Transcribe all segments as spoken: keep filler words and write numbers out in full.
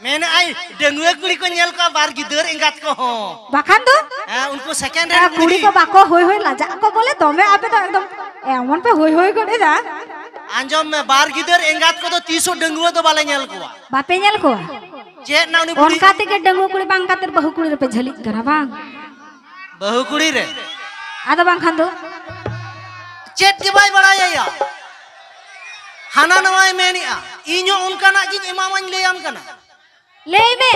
ᱢᱮᱱᱮᱫᱼᱟᱭ, ᱰᱟᱺᱜᱩᱣᱟᱹ ᱠᱩᱲᱤ ᱠᱚ ᱧᱮᱞ ᱠᱚᱣᱟ ᱵᱟᱨ ᱜᱤᱫᱟᱹᱨ ᱮᱸᱜᱟᱛ ᱠᱚᱦᱚᱸ᱾ ᱵᱟᱠᱷᱟᱱ ᱫᱚ ᱦᱮᱸ, ᱩᱱᱠᱩ second ᱟᱨ hand ᱠᱩᱲᱤ ᱠᱩᱲᱤ᱾ ᱠᱚ ᱵᱟᱠᱚ ᱦᱳᱭ ᱦᱳᱭ ᱞᱟᱡᱟᱜ ᱠᱚ ᱵᱚᱞᱮ ᱫᱚᱢᱮ ᱟᱯᱮ ᱫᱚ ᱮᱠᱫᱚᱢ ᱮᱢᱚᱱ ᱯᱮ ᱦᱳᱭ ᱦᱳᱭ ᱜᱚᱫ ᱮᱫᱟ᱾ ᱟᱸᱡᱚᱢ ᱢᱮ, ᱵᱟᱨ ᱜᱤᱫᱟᱹᱨ ᱮᱸᱜᱟᱛ ᱠᱚᱫᱚ ᱛᱤᱥ ᱦᱚᱸ ᱰᱟᱺᱜᱩᱣᱟᱹ ᱫᱚ ᱵᱟᱞᱮ ᱧᱮᱞ ᱠᱚᱣᱟ᱾ ᱵᱟᱯᱮ ᱧᱮᱞ ᱠᱚᱣᱟ? ᱪᱮᱫ ᱱᱟ ᱩᱱᱤ ᱵᱩᱲᱦᱤ ᱚᱱᱠᱟ ᱛᱮᱜᱮ ᱰᱟᱺᱜᱩᱣᱟᱹ ᱠᱩᱲᱤ ᱵᱟᱝ ᱠᱟᱛᱮ ᱵᱟᱹᱦᱩ ᱠᱩᱲᱤ ᱨᱮᱯᱮ ᱡᱷᱟᱹᱞᱤᱜ ᱠᱟᱱᱟ ᱵᱟᱝ? ᱵᱟᱹᱦᱩ ᱠᱩᱲᱤ ᱨᱮ ᱟᱫᱚ ᱵᱟᱝᱠᱷᱟᱱ ᱫᱚ ᱪᱮᱫ ᱜᱮ ᱵᱟᱭ ᱵᱟᱲᱟᱭᱟ ᱭᱟ᱾ ᱦᱟᱱᱟ ᱱᱟᱣᱟᱭ ᱢᱮᱱᱮᱜᱼᱟ, ᱤᱧ ᱦᱚᱸ ᱚᱱᱠᱟᱱᱟᱜ ᱜᱤᱧ ᱮᱢᱟᱢᱟᱧ ᱞᱟᱹᱭᱟᱢ ᱠᱟᱱᱟ᱾ ᱞᱟᱹᱭ ᱢᱮ᱾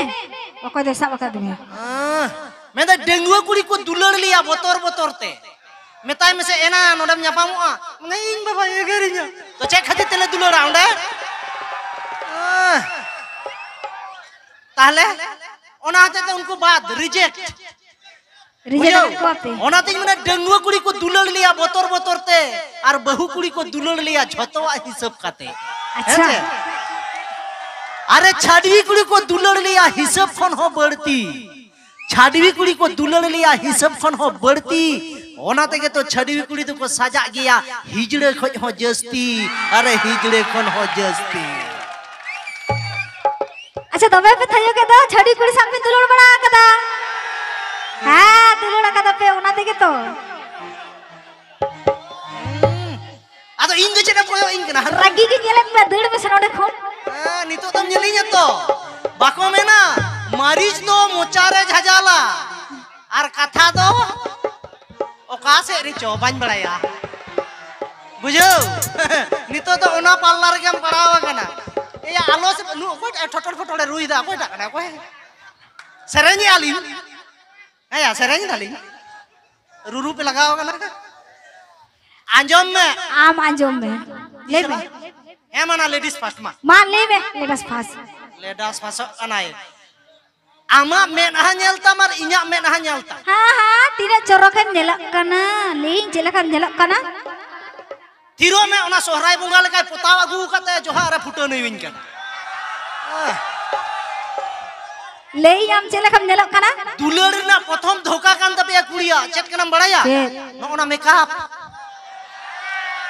ᱚᱠᱚᱭ ᱫᱚᱭ ᱥᱟᱵ ᱟᱠᱟᱫ ᱢᱮᱭᱟ? ᱟᱸ, ᱢᱮᱱᱫᱟ ᱰᱟᱺᱜᱩᱣᱟᱹ ᱠᱩᱲᱤ ᱠᱚ ᱫᱩᱞᱟᱹᱲ ᱞᱮᱭᱟ ᱵᱚᱛᱚᱨ ᱵᱚᱛᱚᱨ ᱛᱮ᱾ ᱢᱮᱛᱟᱭ ᱢᱮᱥᱮ ᱮᱱᱟ ᱱᱚᱰᱮᱢ ᱧᱟᱯᱟᱢᱚᱜᱼᱟ᱾ ᱢᱮᱱᱫᱟ ᱤᱧ ᱵᱟᱵᱟᱭ ᱮᱜᱮᱨᱤᱧᱟ᱾ ᱛᱚ ᱪᱮᱫ ᱠᱷᱟᱹᱛᱤᱨ ᱛᱮᱞᱮ ᱫᱩᱞᱟᱹᱲᱟ ᱚᱸᱰᱮ? ᱟᱸ, ᱛᱟᱦᱞᱮ ᱚᱱᱟ ᱦᱚᱛᱮᱡ ᱛᱮ ᱩᱱᱠᱩ ᱵᱟᱫ, reject᱾ ᱨᱤᱡᱮᱠᱴ ᱵᱩᱡᱷᱟᱹᱣ? ᱟᱠᱟᱫ ᱠᱚᱣᱟ ᱯᱮ᱾ ᱚᱱᱟᱛᱤᱧ ᱢᱮᱱᱟ ᱰᱟᱺᱜᱩᱣᱟᱹ ᱠᱩᱲᱤ ᱠᱚ ᱫᱩᱞᱟᱹᱲ ᱞᱮᱭᱟ ᱵᱚᱛᱚᱨ ᱵᱚᱛᱚᱨ ᱛᱮ, ᱟᱨ ᱵᱟᱹᱦᱩ ᱠᱩᱲᱤ ᱠᱚ ᱫᱩᱞᱟᱹᱲ ᱞᱮᱭᱟ ᱡᱷᱚᱛᱚᱣᱟᱜ ᱦᱤᱥᱟᱹᱵ ᱠᱟᱛᱮ᱾ ᱟᱪᱪᱷᱟ᱾ ᱦᱮᱸ ᱪᱮ? ᱟᱨᱮ ᱪᱷᱟᱰᱣᱤ ᱠᱩᱲᱤ ᱠᱚ ᱫᱩᱞᱟᱹᱲ ᱞᱮᱭᱟ ᱦᱤᱥᱟᱹᱵ ᱠᱷᱚᱱ ᱦᱚᱸ ᱵᱟᱹᱲᱛᱤ᱾ ᱪᱷᱟᱰᱣᱤ ᱠᱩᱲᱤ ᱠᱚ ᱫᱩᱞᱟᱹᱲ ᱞᱮᱭᱟ ᱦᱤᱥᱟᱹᱵ ᱠᱷᱚᱱ ᱦᱚᱸ ᱵᱟᱹᱲᱛᱤ᱾ ᱚᱱᱟ ᱛᱮᱜᱮ ᱛᱚ ᱪᱷᱟᱰᱣᱤ ᱠᱩᱲᱤ ᱫᱚᱠᱚ ᱥᱟᱡᱟᱜ ᱜᱮᱭᱟ ᱦᱤᱡᱲᱟᱹ ᱠᱷᱚᱡ ᱦᱚᱸ ᱡᱟᱹᱥᱛᱤ᱾ ᱟᱨᱮ ᱦᱤᱡᱲᱟᱹ ᱠᱷᱚᱱ ᱦᱚᱸ ᱡᱟᱹᱥᱛᱤ᱾ ᱟᱪᱪᱷᱟ, ᱫᱚᱢᱮ ᱯᱮ ᱛᱷᱟᱭᱚ ᱠᱮᱫ ᱫᱚ, ᱪᱷᱟᱹᱰᱣᱤ ᱠᱩᱲᱤ ᱥᱟᱶ ᱯᱮ ᱫᱩᱞᱟᱹᱲ ᱵᱟᱲᱟ ᱟᱠᱟᱫᱟ? ᱦᱮᱸ, ᱫᱩᱞᱟᱹᱲ ᱟᱠᱟᱫᱟ ᱯᱮ, ᱚᱱᱟ ᱛᱮᱜᱮ ᱛᱚ᱾ ᱟᱫᱚ ᱤᱧ ᱫᱚ ᱪᱮᱫ ᱮᱢ ᱠᱚᱭᱚᱜ ᱤᱧ ᱠᱟᱱᱟ? ᱨᱟᱹᱜᱤ ᱜᱮ ᱧᱮᱞᱮᱫ ᱢᱮ, ᱫᱟᱹᱲ ᱢᱮᱥᱮ ᱱᱚᱸᱰᱮ ᱠᱷᱚᱱ᱾ ᱦᱮᱸ, ᱱᱤᱛᱚᱜ ᱫᱚᱢ ᱧᱮᱞᱤᱧᱟ ᱛᱚ᱾ ᱵᱟᱠᱚ ᱢᱮᱱᱟ, ᱢᱟᱹᱨᱤᱪ ᱫᱚ ᱢᱚᱪᱟ ᱨᱮ ᱡᱷᱟᱡᱟᱞᱟ, ᱟᱨ ᱠᱟᱛᱷᱟ ᱫᱚ ᱚᱠᱟ ᱥᱮᱫ ᱨᱮᱪᱚ ᱵᱟᱹᱧ ᱵᱟᱲᱟᱭᱟ᱾ ᱵᱩᱡᱷᱟᱹᱣ? ᱱᱤᱛᱚᱜ ᱫᱚ ᱚᱱᱟ ᱯᱟᱞᱞᱟ ᱨᱮᱜᱮᱢ ᱯᱟᱲᱟᱣ ᱟᱠᱟᱱᱟ᱾ ᱮᱭᱟ, ᱟᱞᱚ ᱥᱮ ᱱᱩ ᱚᱠᱚᱭᱴᱟᱜ ᱴᱷᱚᱴᱚᱨ ᱯᱷᱚᱴᱚᱨᱮ ᱨᱩᱭᱫᱟ? ᱚᱠᱚᱭᱴᱟᱜ ᱠᱟᱱᱟ? ᱚᱠᱚᱭ? ᱥᱮᱨᱮᱧᱮᱜᱼᱟ ᱞᱤᱧ᱾ ᱦᱮᱸᱭᱟ, ᱥᱮᱨᱮᱧ ᱫᱟᱞᱤᱧ᱾ ᱨᱩᱨᱩ ᱯᱮ ᱞᱟᱜᱟᱣ ᱟᱠᱟᱱᱟ᱾ ᱟᱸᱡᱚᱢ ᱢᱮ᱾ ᱟᱢ ᱟᱸᱡᱚᱢ ᱢᱮ᱾ ᱞᱟᱹᱭ ᱢᱮ᱾ ᱦᱮᱸ, ᱢᱟ ᱱᱟ, ladies first ᱢᱟ᱾ ᱢᱟ ᱞᱟᱹᱭ ᱢᱮ, ladies first᱾ Ladies first ᱚᱜ ᱠᱟᱱᱟᱭ᱾ ᱟᱢᱟᱜ ᱢᱮᱫᱦᱟ ᱧᱮᱞ ᱛᱟᱢ ᱟᱨ ᱤᱧᱟᱹᱜ ᱢᱮᱫᱦᱟ ᱧᱮᱞ ᱛᱟᱢ᱾ ᱦᱮᱸ, ᱦᱮᱸ, ᱛᱤᱱᱟᱹᱜ ᱪᱚᱨᱚᱠᱮᱢ ᱧᱮᱞᱚᱜ ᱠᱟᱱᱟ᱾ ᱞᱟᱹᱭᱟᱹᱧ, ᱪᱮᱫ ᱞᱮᱠᱟᱢ ᱧᱮᱞᱚᱜ ᱠᱟᱱᱟ? ᱛᱷᱤᱨᱚᱜ ᱢᱮ, ᱚᱱᱟ ᱥᱚᱦᱨᱟᱭ ᱵᱚᱸᱜᱟ ᱞᱮᱠᱟᱭ ᱯᱚᱛᱟᱣ ᱟᱹᱜᱩ ᱟᱠᱟᱫ ᱛᱟᱭᱟ, ᱡᱚᱦᱟᱨ ᱨᱮ ᱯᱷᱩᱴᱟᱹᱣ ᱱᱟᱹᱭᱤᱧ ᱠᱟᱱᱟ᱾ ᱞᱟᱹᱭᱟᱹᱧ, ᱟᱢ ᱪᱮᱫ ᱞᱮᱠᱟᱢ ᱧᱮᱞᱚᱜ ᱠᱟᱱᱟ? ᱫᱩᱞᱟᱹᱲ ᱨᱮᱱᱟᱜ ᱯᱨᱚᱛᱷᱚᱢ ᱫᱷᱳᱠᱟ ᱠᱟᱱ ᱛᱟᱯᱮᱭᱟ ᱠᱩᱲᱤᱭᱟᱜ, ᱪᱮᱫ ᱠᱟᱱᱟᱢ ᱵᱟᱲᱟᱭᱟ? ᱪᱮᱫ? ᱱᱚᱜᱼᱚ ᱱᱟ ᱢᱮᱠᱟᱯ᱾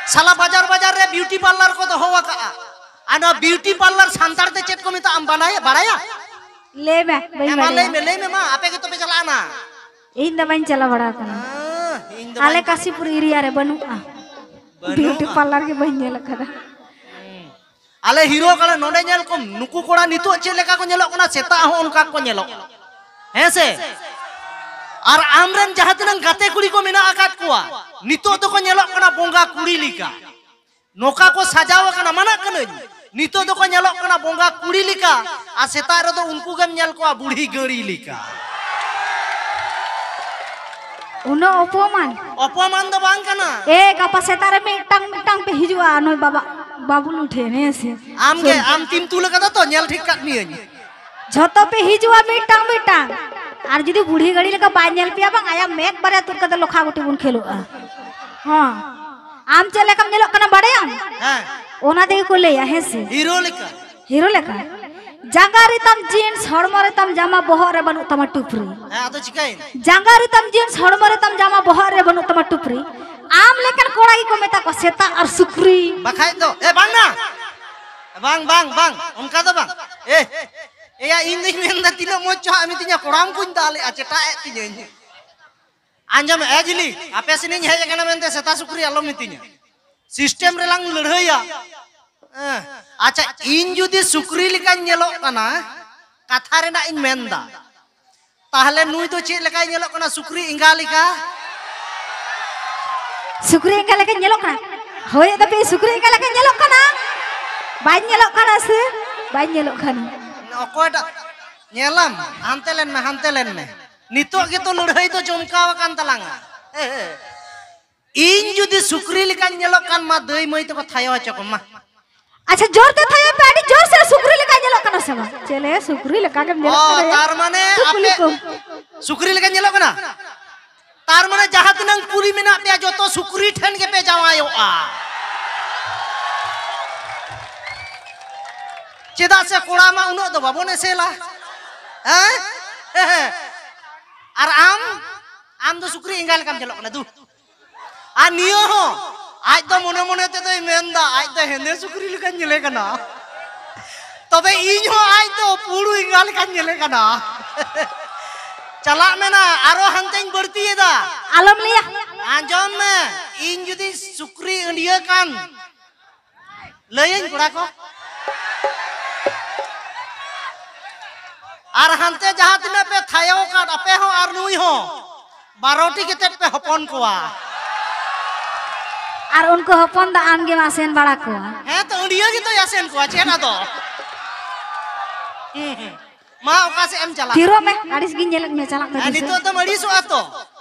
ᱥᱟᱞᱟ ᱵᱟᱡᱟᱨ ᱵᱟᱡᱟᱨ ᱨᱮ beauty parlour ᱠᱚ ᱫᱚᱦᱚ ᱟᱠᱟᱫᱼᱟ, ᱟᱨ ᱱᱚᱣᱟ beauty parlour ᱥᱟᱱᱛᱟᱲ ᱛᱮ ᱪᱮᱫ ᱠᱚ ᱢᱮᱛᱟᱜᱼᱟ? ᱵᱟᱲᱟᱭᱟ, ᱵᱟᱲᱟᱭᱟ? ᱞᱟᱹᱭ ᱢᱮ, ᱵᱟᱹᱧ ᱦᱮᱸ, ᱢᱟ ᱞᱟᱹᱭ ᱵᱟᱲᱟᱭᱟ᱾ ᱢᱮ, ᱞᱟᱹᱭ ᱢᱮ ᱢᱟ, ᱟᱯᱮ ᱜᱮᱛᱚ ᱯᱮ ᱪᱟᱞᱟᱜᱼᱟ ᱱᱟ᱾ ᱤᱧ ᱫᱚ ᱵᱟᱹᱧ ᱪᱟᱞᱟᱣ ᱵᱟᱲᱟ ᱟᱠᱟᱱᱟ᱾ ᱦᱮᱸ, ᱤᱧ ᱫᱚ ᱟᱞᱮ ᱵᱟᱹᱧ- ᱠᱟᱥᱤᱯᱩᱨ ᱮᱨᱤᱭᱟ ᱨᱮ ᱵᱟᱹᱱᱩᱜᱼᱟ᱾ ᱵᱟᱹᱱᱩᱜᱼᱟ? ᱵᱤᱭᱩᱴᱤ ᱯᱟᱨᱞᱟᱨ ᱜᱮ ᱵᱟᱹᱧ ᱧᱮᱞ ᱟᱠᱟᱫᱟ᱾ ᱟᱞᱮ ᱦᱤᱨᱳ ᱠᱟᱱᱟ, ᱱᱚᱰᱮ ᱧᱮᱞ ᱠᱚᱢ, ᱱᱩᱠᱩ ᱠᱚᱲᱟ ᱱᱤᱛᱚᱜ ᱪᱮᱫ ᱞᱮᱠᱟ ᱠᱚ ᱧᱮᱞᱚᱜ ᱠᱟᱱᱟ, ᱥᱮᱛᱟᱜ ᱦᱚᱸ ᱚᱱᱠᱟ ᱠᱚ ᱧᱮᱞᱚᱜ ᱠᱟᱱᱟ᱾ ᱦᱮᱸ ᱥᱮ? ᱟᱨ ᱟᱢᱨᱮᱱ ᱡᱟᱦᱟᱸ ᱛᱤᱱᱟᱹᱜ ᱜᱟᱛᱮ ᱠᱩᱲᱤ ᱠᱚ ᱢᱮᱱᱟᱜ ᱟᱠᱟᱫ ᱠᱚᱣᱟ, ᱱᱤᱛᱚᱜ ᱫᱚᱠᱚ ᱧᱮᱞᱚᱜ ᱠᱟᱱᱟ ᱵᱚᱸᱜᱟ ᱠᱩᱲᱤ ᱞᱮᱠᱟ᱾ ᱱᱚᱝᱠᱟ ᱠᱚ ᱥᱟᱡᱟᱣ ᱟᱠᱟᱱᱟ, ᱢᱟᱱᱟᱜ ᱠᱟᱹᱱᱟᱹᱧ᱾ ᱱᱤᱛᱚᱜ ᱫᱚᱠᱚ ᱧᱮᱞᱚᱜ ᱠᱟᱱᱟ ᱵᱚᱸᱜᱟ ᱠᱩᱲᱤ ᱞᱮᱠᱟ, ᱟᱨ ᱥᱮᱛᱟᱜ ᱨᱮᱫᱚ ᱩᱱᱠᱩ ᱜᱮᱢ ᱧᱮᱞ ᱠᱚᱣᱟ ᱵᱩᱲᱦᱤ ᱜᱟᱹᱲᱤ ᱞᱮᱠᱟ᱾ ᱩᱱᱟᱹᱜ ᱚᱯᱚᱢᱟᱱ᱾ ᱚᱯᱚᱢᱟᱱ ᱫᱚ ᱵᱟᱝ ᱠᱟᱱᱟ᱾ ᱮ, ᱜᱟᱯᱟ ᱥᱮᱛᱟᱜ ᱨᱮ ᱢᱤᱫᱴᱟᱝ ᱢᱤᱫᱴᱟᱝ ᱯᱮ ᱦᱤᱡᱩᱜᱼᱟ ᱱᱩᱭ ᱵᱟᱵᱟ ᱵᱟᱵᱩᱞᱩ ᱴᱷᱮᱱ, ᱦᱮᱸ ᱥᱮ? ᱟᱢ ᱜᱮ, ᱟᱢ ᱛᱤᱢ ᱛᱩᱞ ᱟᱠᱟᱫᱟ ᱛᱚ, ᱧᱮᱞ ᱴᱷᱤᱠ ᱠᱟᱫ ᱢᱤᱭᱟᱹᱧ᱾ ᱡᱷᱚᱛᱚ ᱯᱮ ᱦᱤᱡᱩᱜᱼᱟ ᱢᱤᱫᱴᱟᱝ ᱢᱤᱫᱴᱟᱝ᱾ ᱟᱨ ᱡᱩᱫᱤ ᱵᱩᱲᱦᱤ ᱜᱟᱹᱲᱤ ᱞᱮᱠᱟ ᱵᱟᱭ ᱧᱮᱞ ᱯᱮᱭᱟ ᱵᱟᱝ, ᱟᱭᱟᱜ ᱢᱮᱫ ᱵᱟᱨᱭᱟ ᱛᱩᱫ ᱠᱟᱛᱮ ᱞᱚᱠᱷᱟ ᱜᱩᱴᱤ ᱵᱚᱱ ᱠᱷᱮᱞᱳᱜᱼᱟ᱾ ᱦᱚᱸ, ᱟᱢ ᱪᱮᱫ ᱞᱮᱠᱟᱢ ᱧᱮᱞᱚᱜ ᱠᱟᱱᱟ ᱵᱟᱲᱟᱭᱟᱢ? ᱦᱮᱸ, ᱚᱱᱟ ᱛᱮᱜᱮ ᱠᱚ ᱞᱟᱹᱭᱟ, ᱦᱮᱸ ᱥᱮ? ᱦᱤᱨᱳ ᱞᱮᱠᱟ᱾ ᱦᱤᱨᱳ ᱞᱮᱠᱟ᱾ ᱡᱟᱸᱜᱟ ᱨᱮᱛᱟᱢ ᱡᱤᱱᱥ, ᱦᱚᱲᱢᱚ ᱨᱮᱛᱟᱢ ᱡᱟᱢᱟ, ᱵᱚᱦᱚᱜ ᱨᱮ ᱵᱟᱹᱱᱩᱜ ᱛᱟᱢᱟ ᱴᱩᱯᱨᱤ᱾ ᱦᱮᱸ, ᱟᱫᱚ ᱪᱤᱠᱟᱹᱭᱮᱱ? ᱡᱟᱸᱜᱟ ᱨᱮᱛᱟᱢ ᱡᱤᱱᱥ, ᱦᱚᱲᱢᱚ ᱨᱮᱛᱟᱢ ᱡᱟᱢᱟ, ᱵᱚᱦᱚᱜ ᱨᱮ ᱵᱟᱹᱱᱩᱜ ᱛᱟᱢᱟ ᱴᱩᱯᱨᱤ᱾ ᱟᱢ ᱞᱮᱠᱟᱱ ᱠᱚᱲᱟ ᱜᱮᱠᱚ ᱢᱮᱛᱟ ᱠᱚᱣᱟ ᱥᱮᱛᱟ ᱟᱨ ᱥᱩᱠᱨᱤ᱾ ᱵᱟᱠᱷᱟᱡ ᱫᱚ, ᱮ, ᱵᱟᱝ ᱱᱟ᱾ ᱵᱟᱝ, ᱵᱟᱝ, ᱵᱟᱝ, ᱚᱱᱠᱟ ᱫᱚ ᱵᱟᱝ᱾ ᱮ, ᱮᱭᱟ, ᱤᱧ ᱫᱩᱧ ᱢᱮᱱᱫᱟ, ᱛᱤᱱᱟᱹᱜ ᱢᱚᱡᱽ ᱪᱚ ᱦᱟᱸᱜ ᱢᱤᱛᱟᱹᱧᱟ, ᱠᱚᱲᱟᱢ ᱠᱚᱧ ᱫᱟᱞᱮᱜᱼᱟ, ᱪᱮᱴᱟᱜ ᱮᱫ ᱛᱤᱧᱟᱹᱧ᱾ ᱟᱸᱡᱚᱢ, ᱮ ᱡᱷᱤᱞᱤ, ᱟᱯᱮ ᱥᱮᱱᱤᱧ ᱦᱮᱡ ᱟᱠᱟᱱᱟ ᱢᱮᱱᱛᱮ ᱥᱮᱛᱟ ᱥᱩᱠᱨᱤ ᱟᱞᱚᱢ ᱢᱤᱛᱟᱹᱧᱟ᱾ ᱥᱤᱥᱴᱮᱢ ᱨᱮᱞᱟᱝ ᱞᱟᱹᱲᱦᱟᱹᱭᱟ᱾ ᱦᱮᱸ, ᱟᱪᱪᱷᱟ, ᱤᱧ ᱡᱩᱫᱤ ᱥᱩᱠᱨᱤ ᱞᱮᱠᱟᱧ ᱧᱮᱞᱚᱜ ᱠᱟᱱᱟ, ᱠᱟᱛᱷᱟ ᱨᱮᱱᱟᱜ ᱤᱧ ᱢᱮᱱᱫᱟ, ᱛᱟᱦᱞᱮ ᱱᱩᱭ ᱫᱚ ᱪᱮᱫ ᱞᱮᱠᱟᱭ ᱧᱮᱞᱚᱜ ᱠᱟᱱᱟ? ᱥᱩᱠᱨᱤ ᱮᱸᱜᱟ ᱞᱮᱠᱟ᱾ ᱥᱩᱠᱨᱤ ᱮᱸᱜᱟ ᱞᱮᱠᱟᱧ ᱧᱮᱞᱚᱜ ᱠᱟᱱᱟ? ᱦᱳᱭ, ᱫᱟᱯᱮ ᱥᱩᱠᱨᱤ ᱮᱸᱜᱟ ᱞᱮᱠᱟᱧ ᱧᱮᱞᱚᱜ ᱠᱟᱱᱟ? ᱵᱟᱹᱧ ᱧᱮᱞᱚᱜ ᱠᱟᱱᱟ ᱥᱮ? ᱵᱟᱹᱧ ᱧᱮᱞᱚᱜ ᱠᱟᱱᱟ᱾ ᱚᱠᱚᱭᱴᱟᱜ? ᱧᱮᱞᱟᱢ, ᱦᱟᱱᱛᱮ ᱞᱮᱱ ᱢᱮ, ᱦᱟᱱᱛᱮ ᱞᱮᱱ ᱢᱮ᱾ ᱱᱤᱛᱚᱜ ᱜᱮᱛᱚ ᱞᱟᱹᱲᱦᱟᱹᱭ ᱫᱚ ᱡᱚᱢᱠᱟᱣ ᱟᱠᱟᱱ ᱛᱟᱞᱟᱝᱟ᱾ ᱤᱧ ᱡᱩᱫᱤ ᱥᱩᱠᱨᱤ ᱞᱮᱠᱟᱧ ᱧᱮᱞᱚᱜ ᱠᱟᱱ ᱢᱟ, ᱫᱟᱹᱭ ᱢᱟᱹᱭ ᱛᱟᱠᱚ ᱛᱷᱟᱭᱚ ᱦᱚᱪᱚ ᱠᱚᱢ ᱢᱟ᱾ ᱟᱪᱪᱷᱟ, ᱡᱳᱨ ᱛᱮ ᱛᱷᱟᱭᱚ ᱯᱮ, ᱟᱹᱰᱤ ᱡᱳᱨ ᱥᱮ᱾ ᱥᱩᱠᱨᱤ ᱞᱮᱠᱟ ᱧᱮᱞᱚᱜ ᱠᱟᱱᱟ ᱥᱮ ᱵᱟᱝ? ᱪᱮᱞᱮ ᱥᱩᱠᱨᱤ ᱞᱮᱠᱟ ᱜᱮᱢ ᱧᱮᱞᱚᱜ ᱚ, ᱠᱟᱱᱟ ᱭᱟ᱾ ᱛᱟᱨ ᱢᱟᱱᱮ ᱛᱩ ᱠᱩᱞᱤ ᱟᱯᱮ ᱠᱚᱢ᱾ ᱥᱩᱠᱨᱤ ᱞᱮᱠᱟ ᱧᱮᱞᱚᱜ ᱠᱟᱱᱟ? ᱛᱟᱨ ᱢᱟᱱᱮ ᱡᱟᱦᱟᱸ ᱛᱤᱱᱟᱹᱝ ᱠᱩᱲᱤ ᱢᱮᱱᱟᱜ ᱯᱮᱭᱟ, ᱡᱚᱛᱚ ᱥᱩᱠᱨᱤ ᱴᱷᱮᱱ ᱜᱮᱯᱮ ᱡᱟᱶᱟᱭᱚᱜᱼᱟ᱾ ᱪᱮᱫᱟᱜ ᱥᱮ ᱠᱚᱲᱟ ᱢᱟ ᱩᱱᱟᱹᱜ ᱫᱚ ᱵᱟᱵᱚᱱ ᱮᱥᱮᱞᱟ᱾ ᱦᱮᱸ? ᱟᱨ ᱟᱢ, ᱟᱢ ᱫᱚ ᱥᱩᱠᱨᱤ ᱮᱸᱜᱟ ᱞᱮᱠᱟᱢ ᱧᱮᱞᱚᱜ ᱠᱟᱱᱟ, ᱫᱩ᱾ ᱟᱨ ᱱᱤᱭᱟᱹ ᱦᱚᱸ ᱟᱡ ᱫᱚ ᱢᱚᱱᱮ ᱢᱚᱱᱮ ᱛᱮᱫᱚᱭ ᱢᱮᱱᱫᱟ, ᱟᱡ ᱫᱚ ᱦᱮᱸᱫᱮ ᱥᱩᱠᱨᱤ ᱞᱮᱠᱟᱧ ᱧᱮᱞᱮ ᱠᱟᱱᱟ᱾ ᱛᱚᱵᱮ ᱤᱧ ᱦᱚᱸ ᱟᱡ ᱫᱚ ᱯᱩᱲᱩ ᱮᱸᱜᱟ ᱞᱮᱠᱟᱧ ᱧᱮᱞᱮ ᱠᱟᱱᱟ᱾ ᱪᱟᱞᱟᱜ ᱢᱮ ᱱᱟ, ᱟᱨᱚ ᱦᱟᱱᱛᱮᱧ ᱵᱟᱹᱲᱛᱤᱭᱮᱫᱟ᱾ ᱟᱞᱚᱢ ᱞᱟᱹᱭᱟ᱾ ᱟᱸᱡᱚᱢ ᱢᱮ, ᱤᱧ ᱡᱩᱫᱤ ᱥᱩᱠᱨᱤ ᱟᱹᱰᱤᱭᱟᱹ ᱠᱟᱱ, ᱞᱟᱹᱭᱟᱹᱧ ᱠᱚᱲᱟ ᱠᱚ᱾ ᱟᱨ ᱦᱟᱱᱛᱮ ᱡᱟᱦᱟᱸ ᱛᱤᱱᱟᱹᱜ ᱯᱮ ᱛᱷᱟᱭᱚ ᱟᱠᱟᱫ, ᱟᱯᱮ ᱦᱚᱸ ᱟᱨ ᱱᱩᱭ ᱦᱚᱸ, ᱵᱟᱨᱚᱴᱤ ᱠᱟᱛᱮᱫ ᱯᱮ ᱦᱚᱯᱚᱱ ᱠᱚᱣᱟ᱾ ᱟᱨ ᱩᱱᱠᱩ ᱦᱚᱯᱚᱱ ᱫᱚ ᱟᱢ ᱜᱮᱢ ᱟᱥᱮᱱ ᱵᱟᱲᱟ ᱠᱚᱣᱟ᱾ ᱦᱮᱸ ᱛᱚ, ᱟᱹᱰᱤᱭᱟᱹ ᱜᱮᱛᱚᱭ ᱟᱥᱮᱱ ᱠᱚᱣᱟ, ᱪᱮᱫ ᱟᱫᱚ? ᱦᱩᱸ, ᱦᱩᱸ᱾ ᱢᱟ, ᱚᱠᱟ ᱥᱮᱫ ᱮᱢ ᱪᱟᱞᱟᱜ? ᱛᱷᱤᱨᱚᱜ ᱢᱮ, ᱟᱹᱲᱤᱥ ᱜᱤᱧ ᱧᱮᱞᱮᱫ ᱢᱮᱭᱟ, ᱪᱟᱞᱟᱜ ᱢᱮ ᱦᱮᱸ, ᱫᱩᱥᱮ᱾ ᱱᱤᱛᱚᱜ ᱫᱚᱢ ᱟᱹᱲᱤᱥᱚᱜᱼᱟ ᱛᱚ?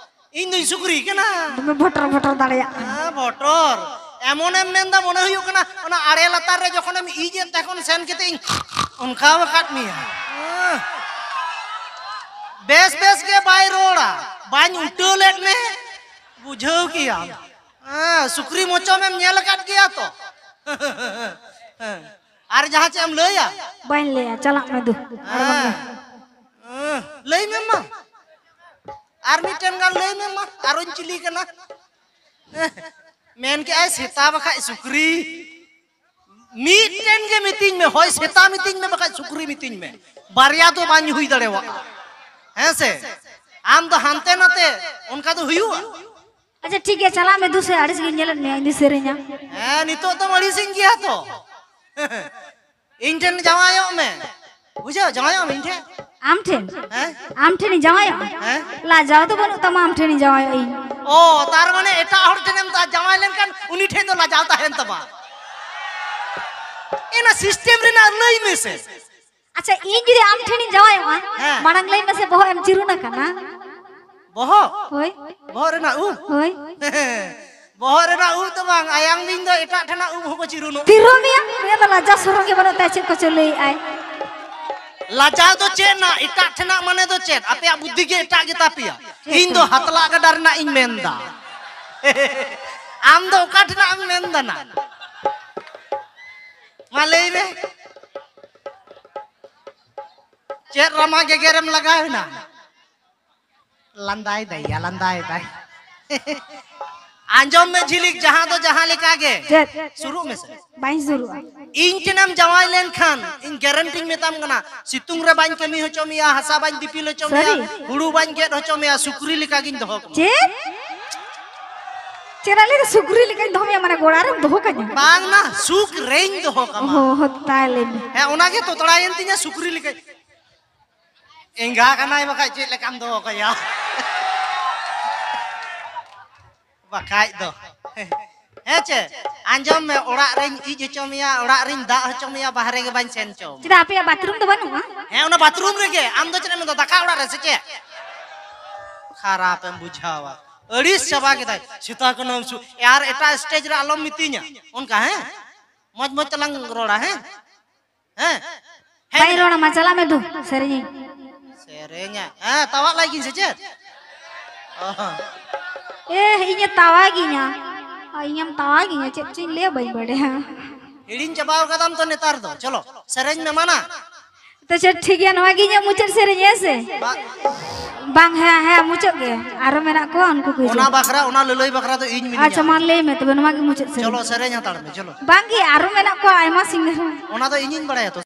ᱤᱧ ᱫᱩᱧ ᱥᱩᱠᱨᱤ ᱠᱟᱱᱟ᱾ ᱫᱚᱢᱮ ᱵᱷᱚᱴᱚᱨ ᱵᱷᱚᱴᱚᱨ ᱫᱟᱲᱮᱭᱟᱜ ᱠᱟᱱᱟ᱾ ᱦᱮᱸ, ᱵᱷᱚᱴᱚᱨ᱾ ᱮᱢᱚᱱᱮᱢ ᱢᱮᱱᱫᱟ, ᱢᱚᱱᱮ ᱦᱩᱭᱩᱜ ᱠᱟᱱᱟ ᱚᱱᱟ ᱟᱲᱮ ᱞᱟᱛᱟᱨ ᱨᱮ ᱡᱚᱠᱷᱚᱱᱮᱢ ᱤᱡ ᱮᱫ, ᱛᱚᱠᱷᱚᱱ ᱥᱮᱱ ᱠᱟᱛᱮ ᱤᱧ ᱚᱱᱠᱟᱣ ᱟᱠᱟᱫ ᱢᱮᱭᱟ᱾ ᱦᱮᱸ᱾ ᱵᱮᱥ ᱵᱮᱥ ᱜᱮ ᱵᱟᱭ ᱨᱚᱲᱟ, ᱵᱟᱹᱧ ᱩᱴᱟᱹ ᱞᱮᱫ ᱢᱮ, ᱵᱩᱡᱷᱟᱹᱣ ᱠᱮᱭᱟᱢ᱾ ᱦᱮᱸ, ᱥᱩᱠᱨᱤ ᱢᱚᱪᱚᱢ ᱮᱢ ᱧᱮᱞ ᱟᱠᱟᱫ ᱜᱮᱭᱟ ᱛᱚ? ᱦᱮᱸ᱾ ᱟᱨ ᱡᱟᱦᱟᱸ ᱪᱮᱫ ᱮᱢ ᱞᱟᱹᱭᱟ? ᱵᱟᱹᱧ ᱞᱟᱹᱭᱟ, ᱪᱟᱞᱟᱜ ᱢᱮ ᱫᱩ᱾ ᱟᱨ ᱵᱟᱝ ᱦᱮᱸ᱾ ᱦᱮᱸ, ᱞᱟᱹᱭ ᱢᱮ ᱢᱟ᱾ ᱟᱨ ᱢᱤᱫᱴᱮᱱ ᱜᱟᱱ ᱞᱟᱹᱭ ᱢᱮ ᱢᱟ, ᱟᱨᱚᱧ ᱪᱤᱞᱤ ᱠᱟᱱᱟ᱾ ᱢᱮᱱ ᱠᱮᱜᱼᱟᱭ ᱥᱮᱛᱟ ᱵᱟᱠᱷᱟᱡ ᱥᱩᱠᱨᱤ᱾ ᱢᱤᱫᱴᱮᱱ ᱜᱮ ᱢᱤᱛᱟᱹᱧ ᱢᱮ, ᱦᱳᱭ ᱥᱮᱛᱟ ᱢᱤᱛᱟᱹᱧ ᱢᱮ, ᱵᱟᱠᱷᱟᱡ ᱥᱩᱠᱨᱤ ᱢᱤᱛᱟᱹᱧ ᱢᱮ᱾ ᱵᱟᱨᱭᱟ ᱫᱚ ᱵᱟᱹᱧ ᱦᱩᱭ ᱫᱟᱲᱮᱭᱟᱜᱼᱟ᱾ ᱦᱮᱸ ᱥᱮ? ᱟᱢ ᱫᱚ ᱦᱟᱱᱛᱮ ᱱᱟᱛᱮ ᱚᱱᱠᱟ ᱫᱚ ᱦᱩᱭᱩᱜᱼᱟ? ᱟᱪᱪᱷᱟ, ᱴᱷᱤᱠ ᱜᱮᱭᱟ, ᱪᱟᱞᱟᱜ ᱢᱮ ᱫᱩᱥᱮ, ᱟᱹᱲᱤᱥ ᱜᱤᱧ ᱧᱮᱞᱮᱫ ᱢᱮᱭᱟ, ᱤᱧ ᱫᱚ ᱥᱮᱨᱮᱧᱟ᱾ ᱦᱮᱸ, ᱱᱤᱛᱚᱜ ᱫᱚᱢ ᱟᱹᱲᱤᱥᱤᱧ ᱜᱮᱭᱟ ᱛᱚ᱾ ᱤᱧ ᱴᱷᱮᱱ ᱡᱟᱶᱟᱭᱚᱜ ᱢᱮ᱾ ᱵᱩᱡᱷᱟᱹᱣ, ᱡᱟᱶᱟᱭᱚᱜ ᱢᱮ ᱤᱧ ᱴᱷᱮᱱ᱾ ᱟᱢ ᱴᱷᱮᱱ? ᱦᱮᱸ? ᱟᱢ ᱴᱷᱮᱱᱤᱧ ᱡᱟᱶᱟᱭᱚᱜᱼᱟ? ᱦᱮᱸ? ᱞᱟᱡᱟᱣ ᱫᱚ ᱵᱟᱹᱱᱩᱜ ᱛᱟᱢᱟ, ᱟᱢ ᱴᱷᱮᱱᱤᱧ ᱡᱟᱶᱟᱭᱚᱜᱼᱟ ᱤᱧ᱾ ᱚ, ᱛᱟᱨ ᱢᱟᱱᱮ ᱮᱴᱟᱜ ᱦᱚᱲ ᱴᱷᱮᱱᱮᱢ ᱫᱟ-, ᱡᱟᱶᱟᱭ ᱞᱮᱱᱠᱷᱟᱱ ᱩᱱᱤ ᱴᱷᱮᱱ ᱫᱚ ᱞᱟᱡᱟᱣ ᱛᱟᱦᱮᱱ ᱛᱟᱢᱟ᱾ ᱚᱱᱟ system ᱨᱮᱱᱟᱜ ᱞᱟᱹᱭ ᱢᱮᱥᱮ᱾ ᱟᱪᱪᱷᱟ, ᱤᱧ ᱡᱩᱫᱤ ᱟᱢ ᱴᱷᱮᱱᱤᱧ ᱡᱟᱶᱟᱭᱚᱜᱼᱟ, ᱦᱮᱸ᱾ ᱢᱟᱲᱟᱝ ᱞᱟᱹᱭ ᱢᱮᱥᱮ, ᱵᱚᱦᱚᱜ ᱮᱢ ᱪᱤᱨᱩᱱ ᱟᱠᱟᱱᱟ? ᱵᱚᱦᱚᱜ? ᱦᱳᱭ᱾ ᱵᱚᱦᱚᱜ ᱨᱮᱱᱟᱜ ᱩᱵ? ᱦᱳᱭ᱾ ᱵᱚᱦᱚᱜ ᱨᱮᱱᱟᱜ ᱩᱵ ᱫᱚ ᱵᱟᱝ, ᱟᱭᱟᱝ ᱵᱤᱧ ᱫᱚ ᱮᱴᱟᱜ ᱴᱷᱮᱱᱟᱜ ᱩᱵ ᱦᱚᱸᱠᱚ ᱪᱤᱨᱩᱱᱚᱜ᱾ ᱛᱤᱨᱚ ᱢᱮᱭᱟ, ᱩᱱᱤᱭᱟᱜ ᱫᱚ ᱞᱟᱡᱟ ᱥᱚᱨᱚᱢ ᱜᱮ ᱵᱟᱹᱱᱩᱜ ᱛᱟᱭᱟ, ᱪᱮᱫ ᱠᱚᱪᱚ ᱞᱟᱹᱭᱮᱫ ᱟᱭ᱾ ᱞᱟᱡᱟᱣ ᱫᱚ ᱪᱮᱫ ᱱᱟ? ᱮᱴᱟᱜ ᱴᱷᱮᱱᱟᱜ ᱢᱟᱱᱮ ᱫᱚ ᱪᱮᱫ? ᱟᱯᱮᱭᱟᱜ ᱵᱩᱫᱽᱫᱷᱤ ᱜᱮ ᱮᱴᱟᱜ ᱜᱮᱛᱟ ᱯᱮᱭᱟ᱾ ᱦᱮᱸ ᱤᱧ ᱫᱚ ᱛᱚ᱾ ᱦᱟᱛᱞᱟ ᱜᱟᱰᱟ ᱨᱮᱱᱟᱜ ᱤᱧ ᱢᱮᱱᱫᱟ᱾ ᱟᱢ ᱫᱚ ᱚᱠᱟ ᱴᱷᱮᱱᱟᱜ ᱮᱢ ᱢᱮᱱᱫᱟ ᱱᱟ? ᱢᱟ ᱞᱟᱹᱭ ᱢᱮ᱾ ᱪᱮᱫ ᱨᱟᱢᱟ ᱜᱮᱜᱮᱨᱮᱢ ᱞᱟᱜᱟᱣ ᱮᱱᱟ? ᱞᱟᱸᱫᱟᱭ ᱫᱟᱭ ᱭᱟ, ᱞᱟᱸᱫᱟᱭ ᱫᱟᱭ᱾ ᱟᱸᱡᱚᱢ ᱢᱮ ᱡᱷᱤᱞᱤᱠ, ᱡᱟᱦᱟᱸ ᱫᱚ ᱡᱟᱦᱟᱸ ᱞᱮᱠᱟ ᱜᱮ᱾ ᱪᱮᱫ? ᱥᱩᱨᱩᱜ ᱢᱮᱥᱮ᱾ ᱵᱟᱹᱧ ᱥᱩᱨᱩᱜᱼᱟ᱾ ᱤᱧ ᱴᱷᱮᱱᱮᱢ ᱡᱟᱶᱟᱭ ᱞᱮᱱᱠᱷᱟᱱ, ᱤᱧ ᱜᱮᱨᱮᱱᱴᱤᱧ ᱢᱮᱛᱟᱢ ᱠᱟᱱᱟ, ᱥᱤᱛᱩᱝ ᱨᱮ ᱵᱟᱹᱧ ᱠᱟᱹᱢᱤ ᱦᱚᱪᱚ ᱢᱮᱭᱟ, ᱦᱟᱥᱟ ᱵᱟᱹᱧ ᱫᱤᱯᱤᱞ ᱦᱚᱪᱚ ᱢᱮᱭᱟ, ᱥᱟᱹᱨᱤ? ᱦᱩᱲᱩ ᱵᱟᱹᱧ ᱜᱮᱫ ᱦᱚᱪᱚ ᱢᱮᱭᱟ, ᱥᱩᱠᱨᱤ ᱞᱮᱠᱟ ᱜᱤᱧ ᱫᱚᱦᱚ ᱠᱟᱢᱟ᱾ ᱪᱮᱫ? ᱪᱮᱫ ᱟᱞᱮ ᱫᱚ ᱥᱩᱠᱨᱤ ᱞᱮᱠᱟᱧ ᱫᱚᱦᱚ ᱢᱮᱭᱟ, ᱢᱟᱱᱮ ᱜᱚᱲᱟ ᱨᱮᱢ ᱫᱚᱦᱚ ᱠᱟᱧᱟ? ᱵᱟᱝ ᱱᱟ, ᱥᱩᱠ ᱨᱮᱧ ᱫᱚᱦᱚ ᱠᱟᱢᱟ᱾ ᱚ, ᱦᱚ, ᱛᱟᱭ ᱞᱟᱹᱭ ᱢᱮ᱾ ᱦᱮᱸ, ᱚᱱᱟᱜᱮ ᱛᱚᱛᱲᱟᱭᱮᱱ ᱛᱤᱧᱟ ᱥᱩᱠᱨᱤ ᱞᱮᱠᱟ᱾ ᱮᱸᱜᱟ ᱠᱟᱱᱟᱭ ᱵᱟᱠᱷᱟᱡ ᱪᱮᱫ ᱞᱮᱠᱟᱢ ᱫᱚᱦᱚ ᱠᱟᱭᱟ? ᱵᱟᱠᱷᱟᱡ ᱫᱚ᱾ ᱦᱮᱸ ᱪᱮ? ᱟᱸᱡᱚᱢ ᱢᱮ, ᱚᱲᱟᱜ ᱨᱮᱧ ᱤᱡ ᱦᱚᱪᱚ ᱢᱮᱭᱟ, ᱚᱲᱟᱜ ᱨᱤᱧ ᱫᱟᱜ ᱦᱚᱪᱚ ᱢᱮᱭᱟ, ᱵᱟᱦᱨᱮ ᱜᱮ ᱵᱟᱹᱧ ᱥᱮᱱ ᱦᱚᱪᱚ ᱢᱮᱭᱟ᱾ ᱪᱮᱫᱟᱜ ᱟᱯᱮᱭᱟᱜ ᱵᱟᱛᱷᱨᱩᱢ ᱫᱚ ᱵᱟᱹᱱᱩᱜᱼᱟ? ᱦᱮᱸ, ᱚᱱᱟ ᱵᱟᱛᱷᱨᱩᱢ ᱨᱮᱜᱮ᱾ ᱟᱢ ᱫᱚ ᱪᱮᱫ ᱮᱢ ᱢᱮᱱᱫᱟ, ᱫᱟᱠᱟ ᱚᱲᱟᱜ ᱨᱮ ᱥᱮ ᱪᱮᱫ? ᱠᱷᱟᱨᱟᱯ ᱮᱢ ᱵᱩᱡᱷᱟᱹᱣᱟ, ᱟᱹᱲᱤᱥ ᱪᱟᱵᱟ ᱠᱮᱫᱟᱭ᱾ ᱥᱮᱛᱟ ᱠᱟᱱᱟᱢ ᱥᱩ-, ᱟᱨ ᱮᱴᱟᱜ ᱥᱴᱮᱡ ᱨᱮ ᱟᱞᱚᱢ ᱢᱤᱛᱟᱹᱧᱟ ᱚᱱᱠᱟ, ᱦᱮᱸ? ᱢᱚᱡᱽ ᱢᱚᱡᱽ ᱛᱮᱞᱟᱝ ᱨᱚᱲᱟ, ᱦᱮᱸ? ᱦᱮᱸ? ᱦᱮᱸ? ᱵᱟᱹᱧ ᱨᱚᱲᱟ, ᱢᱟ ᱪᱟᱞᱟᱜ ᱢᱮ ᱫᱩ, ᱥᱮᱨᱮᱧᱤᱧ᱾ ᱥᱮᱨᱮᱧᱟ? ᱦᱮᱸ, ᱛᱟᱣᱟᱜ ᱞᱟᱭ ᱜᱤᱧ ᱥᱮ ᱪᱮᱫ? ᱚ᱾ ᱮ, ᱤᱧᱮ ᱛᱟᱣᱟᱜᱤᱧᱟ᱾ ᱟ, ᱤᱧᱮᱢ ᱛᱟᱣᱟᱜᱤᱧᱟ, ᱪᱮᱫ ᱪᱚᱧ ᱞᱟᱹᱭᱟ, ᱵᱟᱹᱧ ᱵᱟᱰᱟᱭᱟ᱾ ᱦᱤᱲᱤᱧ ᱪᱟᱵᱟᱣ ᱠᱟᱫᱟᱢ ᱛᱚ ᱱᱮᱛᱟᱨ ᱫᱚ᱾ ᱪᱚᱞᱚ, ᱥᱮᱨᱮᱧ ᱢᱮ, ᱢᱟᱱᱟ᱾ ᱛᱚ ᱪᱮᱫ, ᱴᱷᱤᱠ ᱜᱮᱭᱟ, ᱱᱚᱣᱟ ᱜᱮ ᱤᱧᱟᱹᱜ ᱢᱩᱪᱟᱹᱫ ᱥᱮᱨᱮᱧ, ᱦᱮᱸ ᱥᱮ? ᱵᱟ- ᱵᱟᱝ, ᱦᱮᱸ, ᱦᱮᱸ, ᱢᱩᱪᱟᱹᱫ ᱜᱮ᱾ ᱟᱨᱚ ᱢᱮᱱᱟᱜ ᱠᱚᱣᱟ, ᱩᱱᱠᱩ ᱠᱚ ᱚᱱᱟ ᱦᱤᱡᱩᱜᱼᱟ᱾ ᱵᱟᱠᱷᱨᱟ, ᱚᱱᱟ ᱞᱟᱹᱞᱟᱹᱭ ᱵᱟᱠᱷᱨᱟ ᱫᱚ ᱤᱧ ᱢᱤᱱᱟᱹᱧᱟ᱾ ᱟᱪᱪᱷᱟ, ᱢᱟ ᱞᱟᱹᱭ ᱢᱮ ᱛᱚᱵᱮ, ᱱᱚᱣᱟ ᱜᱮ ᱢᱩᱪᱟᱹᱫ ᱥᱮᱨᱮᱧ᱾ ᱪᱚᱞᱚ, ᱥᱮᱨᱮᱧ ᱦᱟᱛᱟᱲ ᱢᱮ, ᱪᱚᱞᱚ᱾ ᱵᱟᱝ ᱜᱮ, ᱟᱨᱚ ᱢᱮᱱᱟᱜ ᱠᱚᱣᱟ ᱟᱭᱢᱟ ᱥᱤᱝᱜᱟᱨ᱾ ᱚᱱᱟ ᱫᱚ ᱤᱧᱤᱧ ᱵᱟᱲᱟᱭᱟ ᱛᱚ᱾